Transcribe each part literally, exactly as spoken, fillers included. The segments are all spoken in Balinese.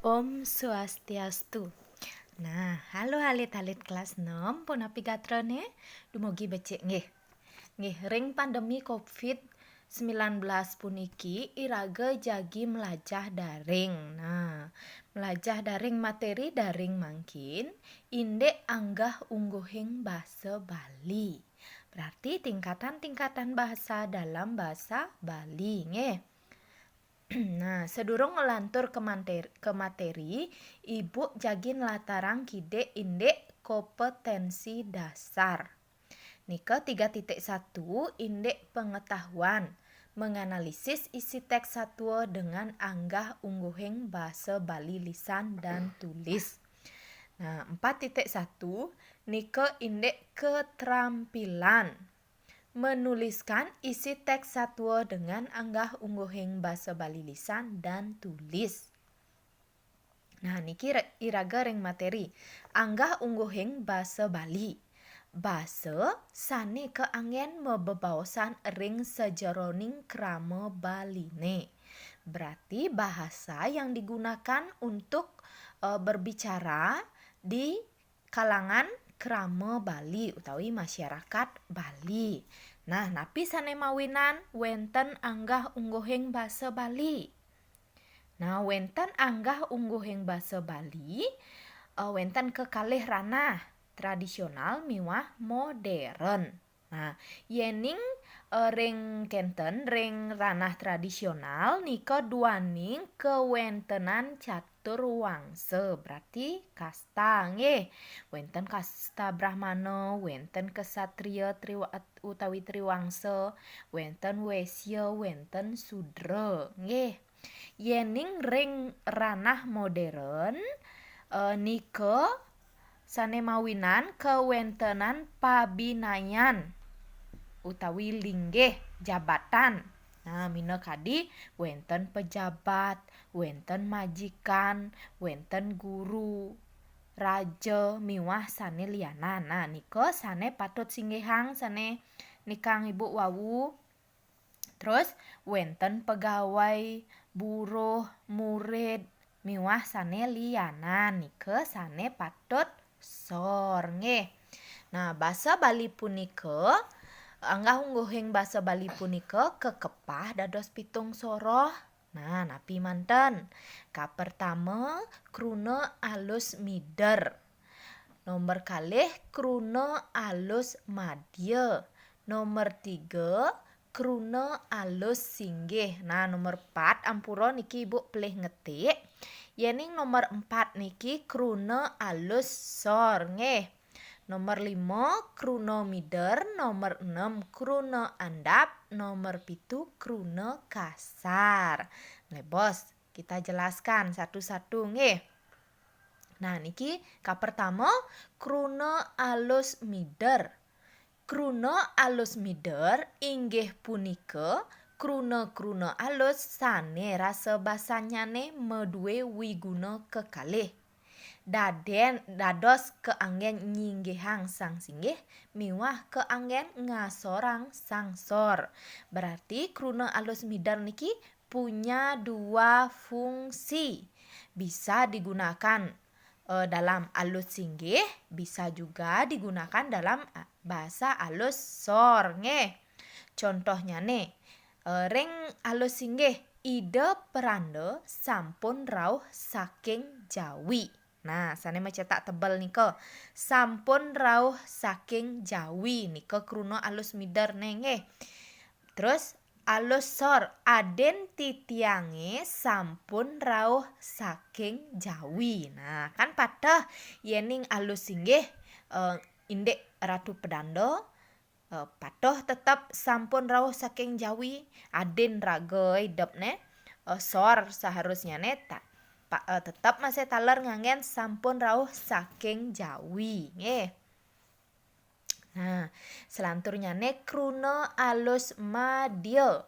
Om Swastiastu. Nah, halo alit-alit kelas enam, punapi gatrane? Dumugi becik nggih. Nggih, ring pandemi covid sembilan belas puniki iraga jagi melajah daring. Nah, melajah daring materi daring mangkin indik anggah ungguhing basa Bali. Berarti tingkatan-tingkatan bahasa dalam bahasa Bali nggih. Nah, sedurung ngelantur ke manter-, ke materi, Ibu jagi nlatarang kidik indik kompetensi dasar. Nika tiga titik satu indik pengetahuan, menganalisis isi teks satua dengan anggah ungguhing basa Bali lisan dan tulis. Nah, empat titik satu nika indik keterampilan, menuliskan isi teks satua dengan anggah ungguhing basa Bali lisan dan tulis. Nah, niki re-, iraga ring materi anggah ungguhing basa Bali. Basa sane kaanggen mabebaosan ring sajeroning krama Baline. Berarti bahasa yang digunakan untuk, eh, berbicara di kalangan krama Bali utawi masyarakat Bali. Nah, napi sane mawinan wenten anggah ungguhing basa Bali? Nah, wenten anggah ungguhing basa Bali, eh, wenten kekalih ranah, tradisional miwah modern. Nah, yening, eh, ring kenten, ring ranah tradisional nika duaning kawentenan catur wangsa, berarti kasta nggih. Wenten kasta Brahmana, wenten ksatria triwa-, utawi triwangsa, wenten wesya, wenten sudra nggih. Yening ring ranah modern, eh, nika sane mawinan kawentenan pabinayan utawi linggih jabatan. Nah, minakadi wenten pejabat, wenten majikan, wenten guru, raja, miwah sane lianan. Nah, nika sane patut singgihang sane nikang Ibu wau. Terus wenten pegawai, buruh, murid, miwah sane lianan nika sane patut sor nggih. Nah, basa Bali punika, anggah ungguhing basa Bali punika kakepah dados pitung soroh. Nah, napi manten? Kapertama, kruna alus mider. Nomor kalih, kruna alus madya. Nomor tiga, kruna alus singgih. Nah, nomor empat, ampura niki Ibu pelih ngetik. Yening nomor empat niki kruna alus sor nggih. Nomor lima, kruna mider. Nomor enam, kruna andap. Nomor pitu, kruna kasar. Nggih, Bos, kita jelaskan satu-satu nggih. Nah, niki kapertama, kruna alus mider. Kruna alus mider inggih punika kruna-kruna alus sane rasa basannyane madue wiguna kekalih. Daden, dados kaanggen nyinggihang sang singgih miwah kaanggen ngasorang sang sor. Berarti kruna alus mider niki punya dua fungsi. Bisa digunakan, eh, dalam alus singgih, bisa juga digunakan dalam, eh, bahasa alus sor nggih. Contohnyane, eh, ring alus singgih, Ida Peranda sampun rauh saking Jawi. Nah, sane macetak tebel nika, sampun rauh saking Jawi nika kruna alus mider ne nggih. Terus alus sor, aden titiange sampun rauh saking Jawi. Nah, kan pateh yening alus singgih, eh, indik Ratu Pedanda, eh, pateh tetep sampun rauh saking Jawi, aden raga idep ne, eh, sor seharusnya ne ta-, pa-, eh, tetep masih taler nganggen sampun rauh saking Jawi nggih. Nah, selanturnyane kruna alus madya.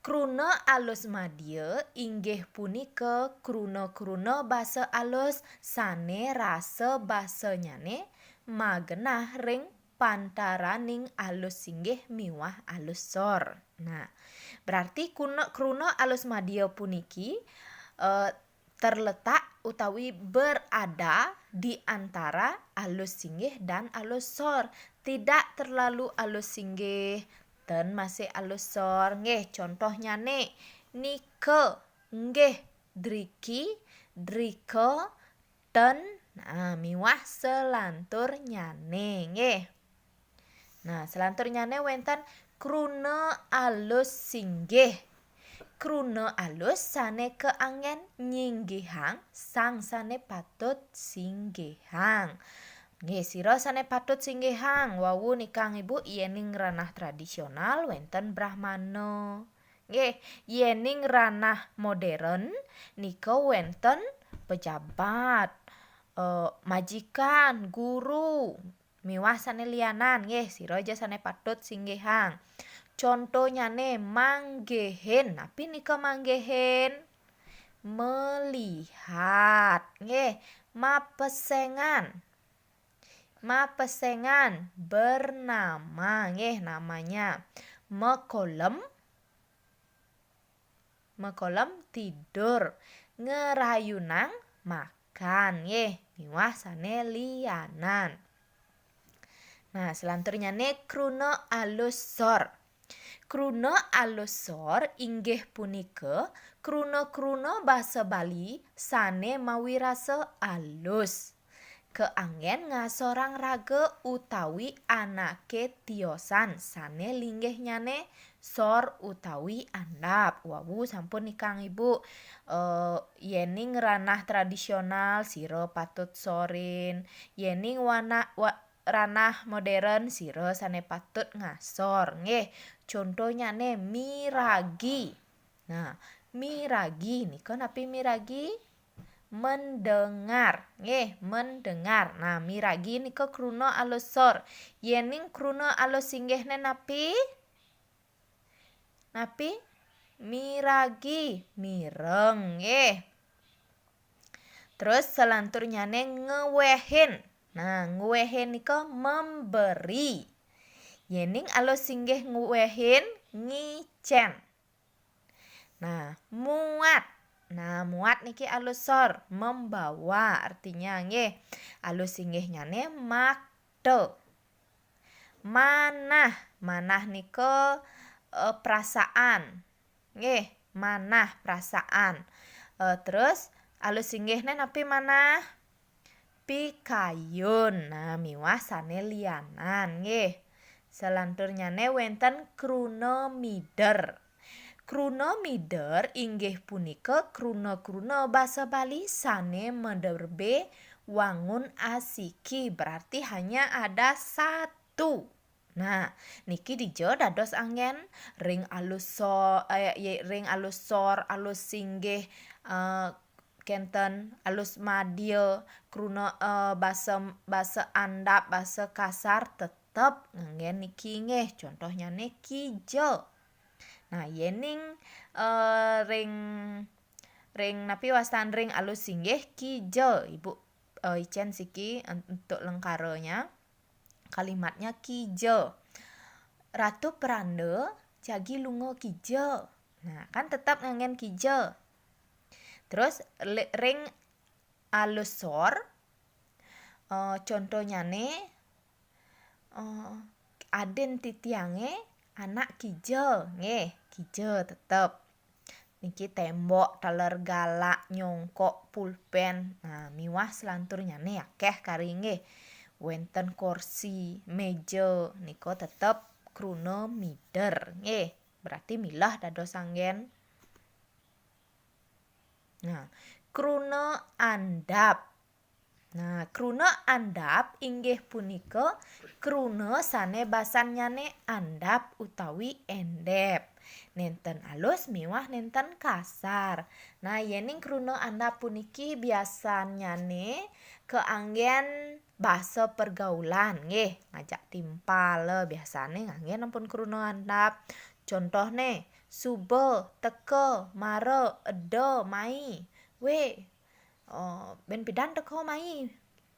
Kruna alus madya inggih punika kruna-kruna basa alus sane rasa basanyane magenah ring pantaraning alus singgih miwah alus sor. Nah, berarti kuna-, kruna alus madya puniki, eh, terletak utawi berada di antara alus singgih dan alus sor. Tidak terlalu alus singgih, ten masih alus sor. Nggih, contohnyane nika, nggih, driki, drika, ten, nah, miwah selanturnyane, nggih. Nah, selanturnyane wenten kruna alus singgih. Kruna alus sane kaanggen nyinggihang sang sane patut singgihang. Nggih, sira sane patut singgihang, wau nikang Ibu, yening ranah tradisional wenten brahmana. Nggih, yening ranah modern nika wenten pejabat, eh, majikan, guru, miwah sane lianan. Nggih, sira ja sane patut singgihang. Contonyane manggihin. Napi nika manggihin? Melihat. Nggih, mapesengan. Mapesengan bernama, nggih, namanya. Mekolem, mekolem tidur. Ngerayunang makan, nggih, miwah sane lianan. Nah, selanturnyane kruna alus sor. Kruna alus sor inggih punika kruna-kruna basa Bali sane mawirasa alus. Kaanggen ngasorang raga utawi anake tiosan sane linggihnyane sor utawi andap. Wau sampun nikang Ibu, eh, yening ranah tradisional sira patut sorin, yening wana-, wa-, ranah modern sira sane patut ngasor. Nggih, contonyane miragi. Nah, miragi nika napi miragi? Mendengar. Nggih, mendengar. Nah, miragi nika kruna alus sor. Yening kruna alus singgihne napi? Napi? Miragi, mireng, nggih. Terus selanturnyane ngewehin. Nah, ngewehin nika memberi. Yening alus singgih ngewehin, ngicen. Nah, muat. Nah, muat niki alus sor, membawa artinya, nggih. Alus singgihnyane makta. Manah, manah nika, eh, perasaan. Nggih, manah perasaan. Eh, terus alus singgihne napi manah? Pikayun. Nah, miwah sane lianan, nggih. Selanturnyane wenten kruna mider. Kruna mider inggih punika kruna-kruna basa Bali sane mederbe wangun asiki, berarti hanya ada satu. Nah, niki dija dados anggen ring alus so-, eh, ye-, ring alus sor, alus singgih, eh, kenten alus madya, kruna, eh, basa, basa andap, basa kasar tetep nganggen niki nggih. Contohnyane kija. Nah, yening, eh, ring, ring napi wastan ring alus singgih kija, Ibu, eh, icen siki en-, untuk lengkaranya. Kalimatnya kija. Ratu Peranda jagi lunga kija. Nah, kan tetap nganggen kija. Terus le-, ring alus sor, eh, contohnyane, eh, adin titiange anak kija, nggih, kija tetep. Niki tembok, taler galak, nyongkok, pulpen. Nah, miwah selanturnyane akeh kari nggih. Wenten kursi, meja, nika tetep kruna mider, nggih. Berarti milah dados anggen. Nah, kruna andap. Nah, kruna andap inggih punika kruna sane basannyane andap utawi endep. Nenten alus miwah nenten kasar. Nah, yening kruna andap puniki biasannyane kaanggen basa pergaulan, nggih, ngajak timpal, biasane nganggen ampun kruna andap. Contohne, suba, teka, mara, eda, mai. We, oh, ben pidan teka mai.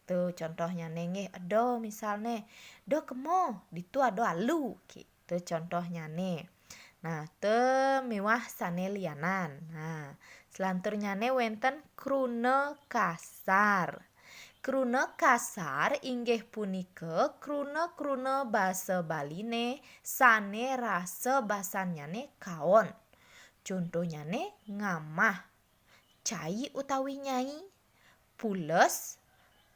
Tu contohnyane nggih, eda misalne, "Da kema, ditu ada alu." Gitu contohnyane. Nah, te miwah sane lianan. Nah, Selanturnyane wenten kruna kasar. Kruna kasar inggih punika kruna-kruna basa Baline sane rasa basannyane kaon. Contonyane ngamah, cai utawi nyai, pules,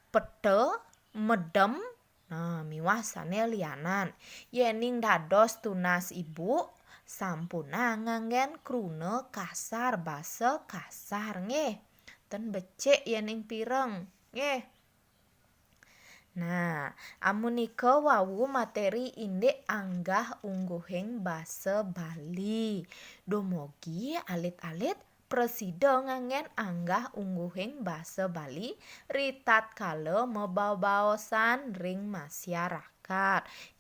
peta, medem, nah, miwah sane lianan. Yening dados tunas ibu, sampunang nganggen kruna kasar basa kasar nggih. Ten becik yening pireng nggih. Nah, amunika wau materi indik anggah ungguhing basa Bali. Dumugi alit-alit prasida nganggen anggah ungguhing basa Bali ritatkala mabaosan ring masyarakat.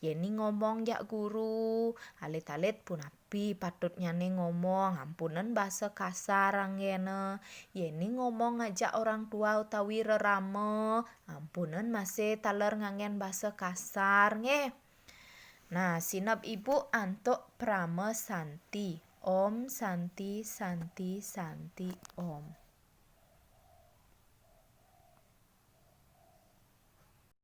Yening ngomong jak guru, alit-alit punapi patutnyane ngomong, ampunen basa kasar anggena. Yening ngomong ngajak orang tua utawi rerama, ampunen masih taler nganggen basa kasar nggih. Nah, sineb ibu antuk Parama Santi. Om Santi, Santi, Santi, Om.